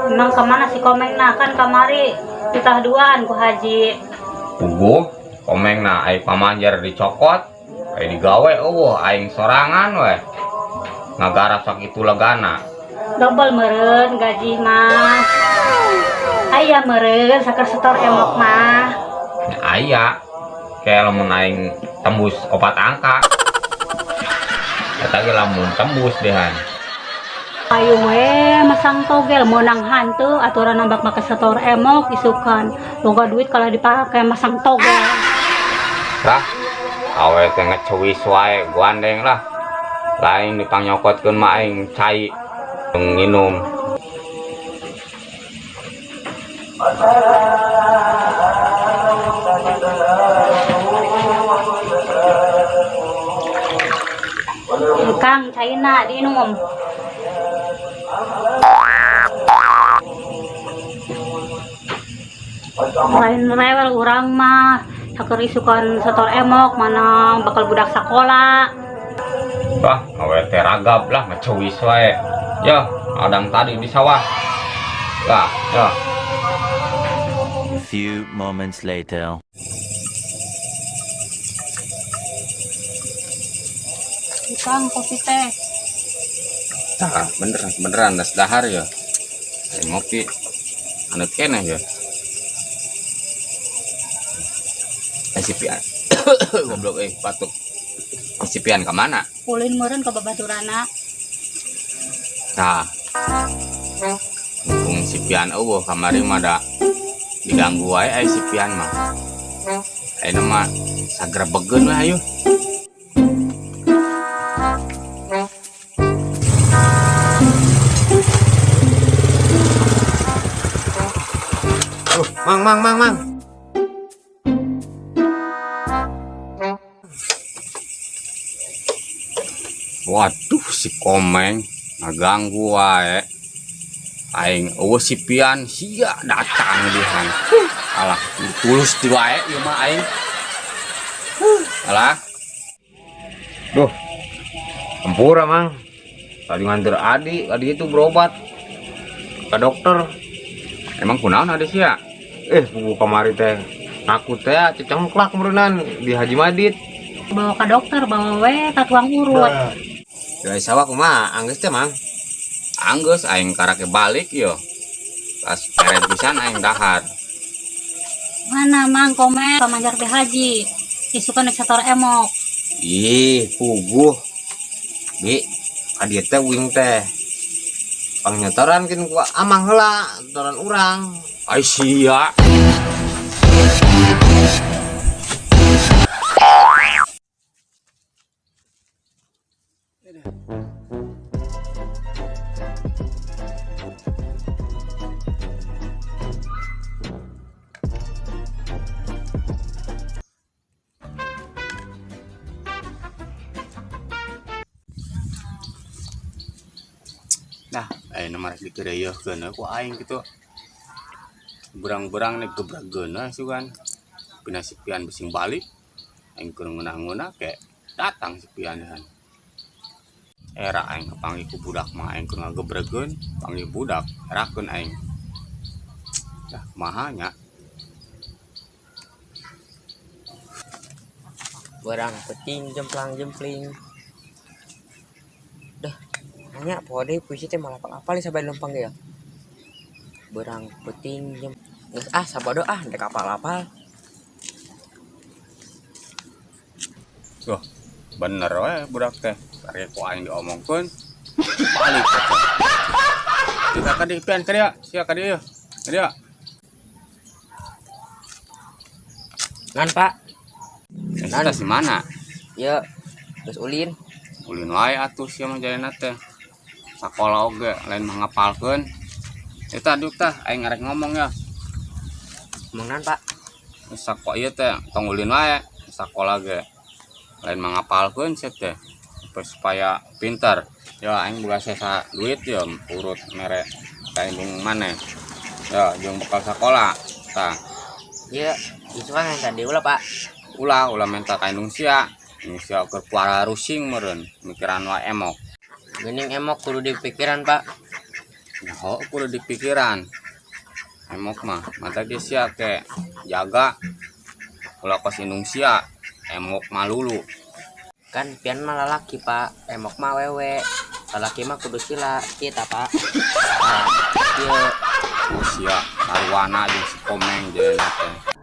Emang kemana si Komeng nah kan kamari ditah duaan ku Haji. Puguh, Komeng nah ai pamanjer dicokot, ai digawe eueuh aing sorangan weh. Ngagarap sakitu legana. Dobel meureun gaji mah. Aya meureun saker setor emok mah. Nya aya. Kayak lamun aing tembus 4 angka. Eta ge lamun tembus dehan. Ayo we masang togel meunang hantu aturan nambak make setor emok isukan. Boga duit kalau dipake masang togel. Lah, awe teh ngecewis wae gandeng lah. Lain dipangyokotkeun mah aing cai nginum. Kang caina diinum. Lain rewel urang mah saker isukan setor emok mana bakal budak sekolah. Wah, awe teh ragap lah ngecewis wae. Ya, adang tadi di sawah. Lah, ya. Few moments later. Kang kopi teh. Tah, beneran beneran das dahar ya. Aing ngopi. Anu keneh ya. Si Pian. Goblok batuk. Si Pian ka mana? Ulin meureun ka babaturana. Tah. Mumpung si Pian eueuh kamari mah da diganggu wae ai si Pian mah. Ayeuna mah sagrebegeun we hayu. Mang, mang, mang, mang. Waduh, si Komeng ngaganggu wae. Aing eueuh si Pian sia datang dihan. Alah, tulus di wae ieu mah aing. Alah. Duh. Hampura, Mang. Tadi nganter adik, adi itu berobat ke dokter. Emang kunaon adi sia? Buku kamari teh. Aku teh cecengklak meureunan di Haji Madit. Bawa ke dokter, bawa we ka tukang urut. Dari sawah kumaha? Anggeus teh, Mang. Anggeus aing karake balik yo. Pas peret pisan aing dahar. Mana Mang Komeng pamanjar teh Haji. Isukan rek setor emok. Ih, puguh. Bi, ka dieu teh uing teh. Pangnyetoran kin ku amang heula, toran urang. Ai sia. Nah, ayeuna mah rek dikeureuyeurkeun we ku aing kitu. Berang-berang nih gebrageun we sugan. Pina si Pian bising balik. Aing keur ngeunah-ngeunah ke datang si Pian dehan. Era aing kapanggih ku budak mah aing keur ngagebregeun, panggih budak erakeun aing. Dah kumaha nya? Berang peting jemplang-jempling. Dah, nanya poho deui puisi teh malah apal sabae lempang ge ya. Berang peting jem geus ah sabado ah dek apal-apal. Tuh, bener we budak teh. Karek ku aing diomongkeun balik teh. Kita ka dieu Pian ka dieu, sia ka dieu. Ka dieu. Ngan, Pak. Eta si mana? Ya, geus ulin. Ulin wae atuh sia mah jadina teh. Sakola oge lain mah ngapalkeun. Eta duk tah aing ngarek ngomong ya. Ngomong naon, Pak? Sako ieu teh tong ulin wae sakola ge. Lain mah ngapalkeun sia teh supaya pintar. Ya aing boga sesa duit ya urut mere ka indung maneh. Ya jeung bekal sakola tah. Ieu itu kan yang tadi ulah, Pak. Ulah, ulah minta ka indung sia. Indung sia keur puara rusing meureun mikiran wae emok. Geuning emok kudu dipikiran, Pak. Nyaho kudu dipikiran. Emok mah, mata ge sia ke jaga. Ulah kos indung sia, emok malulu. Kan pian mah lalaki, Pak. Emok mah wewe. Lalaki mah kudu sila kita, Pak. Nah, ieu. Oh, sia sarwana jeung si Komeng jeung teh.